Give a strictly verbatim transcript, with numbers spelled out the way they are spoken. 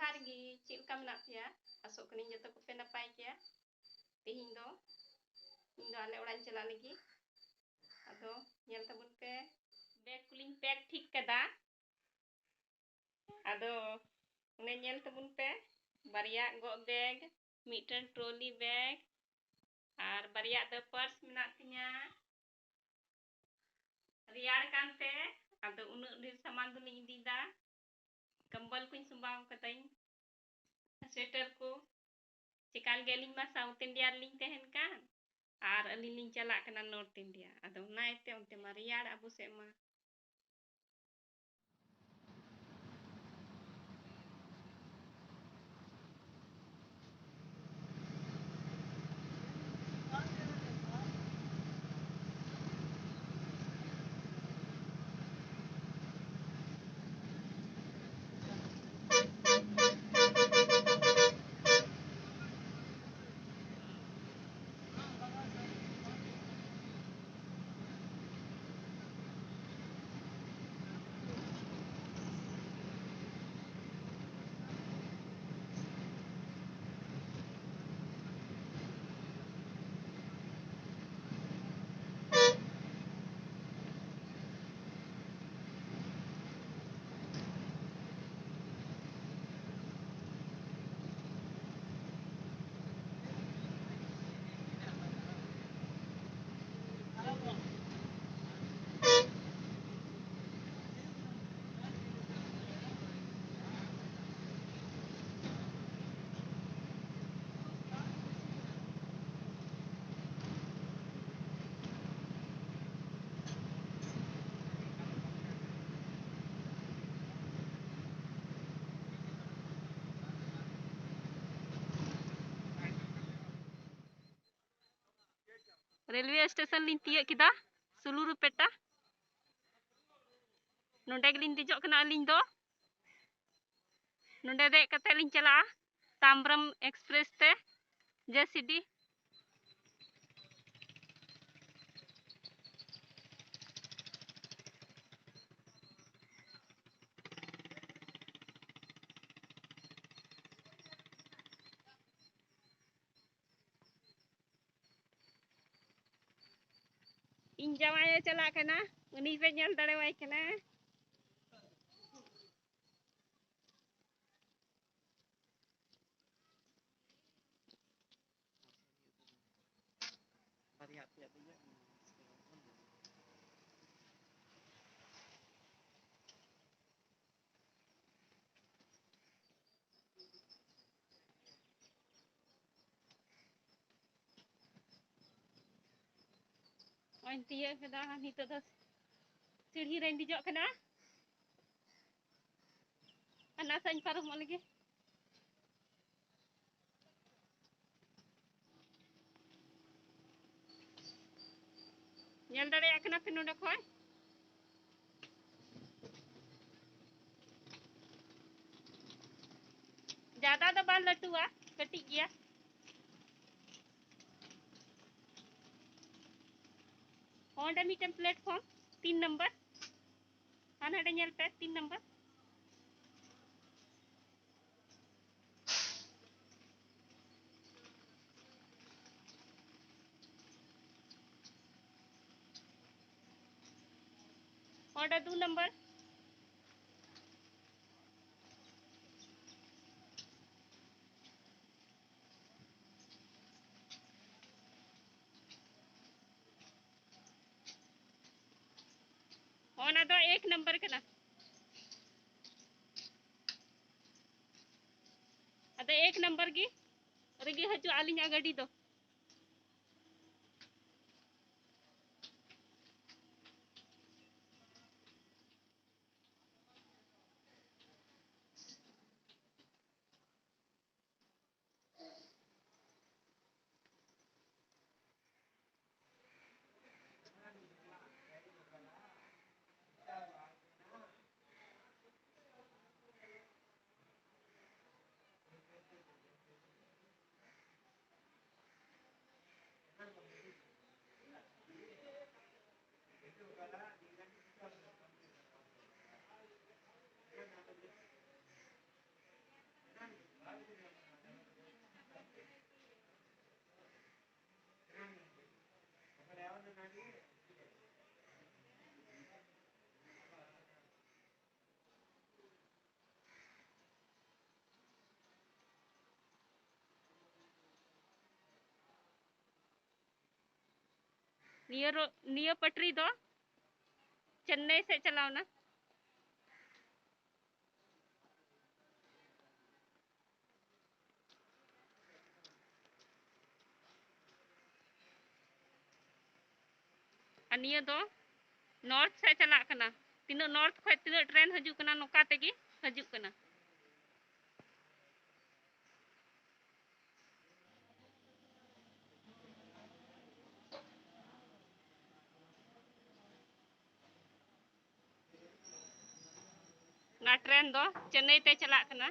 ᱡᱚᱦᱟᱨ ᱜᱮ, ᱪᱮᱫ ᱞᱮᱠᱟ ᱢᱮᱱᱟᱜ ᱯᱮᱭᱟ? ᱟᱥᱚᱜ ᱠᱟᱹᱱᱟᱹᱧ ᱡᱚᱛᱚ ᱠᱚᱯᱮ ᱱᱟᱯᱟᱭ ᱜᱮᱭᱟ᱾ ᱛᱮᱦᱮᱧ ᱫᱚ ᱤᱧ ᱫᱚ ᱟᱞᱮ ᱚᱲᱟᱜ ᱤᱧ ᱪᱟᱞᱟᱜ ᱞᱟᱹᱜᱤᱫ᱾ ᱟᱫᱚ ᱧᱮᱞ ᱛᱟᱵᱚᱱ ᱯᱮ, ᱵᱮᱜᱽ ᱠᱚᱞᱤᱧ ᱯᱮᱠ ᱴᱷᱤᱠ ᱠᱟᱫᱟ᱾ ᱟᱫᱚ ᱚᱱᱮ ᱧᱮᱞ ᱛᱟᱵᱚᱱ ᱯᱮ, ᱵᱟᱨᱭᱟ ᱜᱚᱜ ᱵᱮᱜᱽ, ᱢᱤᱫᱴᱮᱱ ᱴᱨᱚᱞᱤ ᱵᱮᱜᱽ ᱟᱨ ᱵᱟᱨᱭᱟ ᱫᱚ ᱯᱟᱨᱥ ᱢᱮᱱᱟᱜ ᱛᱤᱧᱟ᱾ ᱨᱮᱭᱟᱲ ᱠᱟᱱᱛᱮ ᱟᱫᱚ ᱩᱱᱟᱹᱜ ᱰᱷᱮᱨ ᱥᱟᱢᱟᱱ ᱫᱚᱞᱤᱧ ᱤᱫᱤᱭᱮᱫᱟ᱾ ᱠᱚᱢᱵᱚᱞ ᱠᱚᱧ ᱥᱟᱢᱵᱟᱣ ᱠᱟᱹᱫᱟᱹᱧ, ᱥᱩᱭᱮᱴᱟᱨ ᱠᱚ᱾ ᱪᱮᱠᱟ ᱞᱟᱹᱜᱤᱫ, ᱟᱹᱞᱤᱧ ᱢᱟ South India ᱨᱮᱞᱤᱧ ᱛᱟᱦᱮᱱ ᱠᱟᱱ ᱟᱨ ᱟᱹᱞᱤᱧ ᱞᱤᱧ ᱪᱟᱞᱟᱜ ᱠᱟᱱᱟ North India᱾ ᱟᱫᱚ ᱚᱱᱟ ᱤᱭᱟᱹᱛᱮ ᱚᱱᱛᱮ ᱢᱟ ᱨᱮᱭᱟᱲ ᱟᱵᱚ ᱥᱮᱫ ᱢᱟ᱾ ᱨᱮᱞᱣᱮ ᱥᱴᱮᱥᱚᱱ ᱞᱤᱧ ᱛᱤᱭᱟᱹᱜ ᱠᱮᱫᱟ, ᱥᱩᱞᱩᱨᱩᱯᱮᱴᱟ᱾ ᱱᱚᱰᱮ ᱜᱮᱞᱤᱧ ᱫᱮᱡᱚᱜ ᱠᱟᱱᱟ ᱟᱹᱞᱤᱧ ᱫᱚ᱾ ᱱᱚᱰᱮ ᱫᱮᱡ ᱠᱟᱛᱮ ᱞᱤᱧ ᱪᱟᱞᱟᱜᱼᱟ ᱛᱟᱢᱵᱨᱚᱢ ᱮᱠᱥᱯᱨᱮᱥ ᱛᱮ, ᱡᱮ ᱥᱤ ᱰᱤ᱾ ᱤᱧ ᱡᱟᱶᱟᱭᱮ ᱪᱟᱞᱟᱜ ᱠᱟᱱᱟ, ᱩᱱᱤ ᱯᱮ ᱧᱮᱞ ᱫᱟᱲᱮᱣᱟᱭ ᱠᱟᱱᱟ᱾ ᱱᱚᱜᱼᱚᱭ ᱛᱤᱭᱟᱹᱜ ᱠᱮᱫᱟ, ᱱᱤᱛᱚᱜ ᱫᱚ ᱥᱤᱲᱦᱤ ᱨᱮᱧ ᱫᱮᱡᱚᱜ ᱠᱟᱱᱟ᱾ ᱦᱟᱱᱟ ᱥᱟᱧ ᱯᱟᱨᱚᱢᱚᱜ ᱞᱟᱹᱜᱤᱫ᱾ ᱧᱮᱞ ᱫᱟᱲᱮᱭᱟᱜ ᱠᱟᱱᱟ ᱯᱮ ᱱᱚᱰᱮ ᱠᱷᱚᱱ? ᱡᱟᱫᱟ ᱫᱚ ᱵᱟᱝ ᱞᱟᱹᱴᱩᱣᱟ, ᱠᱟᱹᱴᱤᱡ ᱜᱮᱭᱟ᱾ ᱚᱸᱰᱮ ᱢᱤᱫᱴᱮᱱ platform ᱛᱤᱱ ᱱᱟᱢᱵᱟᱨ, ᱦᱟᱱᱟ ᱦᱟᱸᱰᱮ ᱧᱮᱞ ᱯᱮ, ᱛᱤᱱ ᱱᱟᱢᱵᱟᱨ᱾ ᱚᱸᱰᱮ ᱫᱩ ᱱᱟᱢᱵᱟᱨ᱾ ᱚᱱᱟ ᱫᱚ ᱮᱠ ᱱᱟᱢᱵᱟᱨ ᱠᱟᱱᱟ᱾ ᱟᱫᱚ ᱮᱠ ᱱᱟᱢᱵᱟᱨ ᱜᱮ ᱨᱮᱜᱮ ᱦᱤᱡᱩᱜᱼᱟ ᱟᱹᱞᱤᱧᱟᱜ ᱜᱟᱹᱰᱤ ᱫᱚ᱾ ᱱᱤᱭᱟᱹ ᱨᱳ-, ᱱᱤᱭᱟᱹ ᱯᱟᱴᱨᱤ ᱫᱚ ᱪᱮᱱᱱᱟᱭ ᱥᱮᱫ ᱪᱟᱞᱟᱣᱱᱟ᱾ ᱟᱨ ᱱᱤᱭᱟᱹ ᱫᱚ ᱱᱚᱨᱛᱷ ᱥᱮᱫ ᱪᱟᱞᱟᱜ ᱠᱟᱱᱟ᱾ ᱛᱤᱱᱟᱹᱜ ᱱᱚᱨᱛᱷ ᱠᱷᱚᱱ ᱛᱤᱱᱟᱹᱜ ᱴᱨᱮᱱ ᱦᱤᱡᱩᱜ ᱠᱟᱱᱟ, ᱱᱚᱝᱠᱟ ᱛᱮᱜᱮ ᱦᱤᱡᱩᱜ ᱠᱟᱱᱟ᱾ ᱚᱱᱟ ᱴᱨᱮᱱ ᱫᱚ ᱪᱮᱱᱱᱟᱭ ᱛᱮ ᱪᱟᱞᱟᱜ ᱠᱟᱱᱟ᱾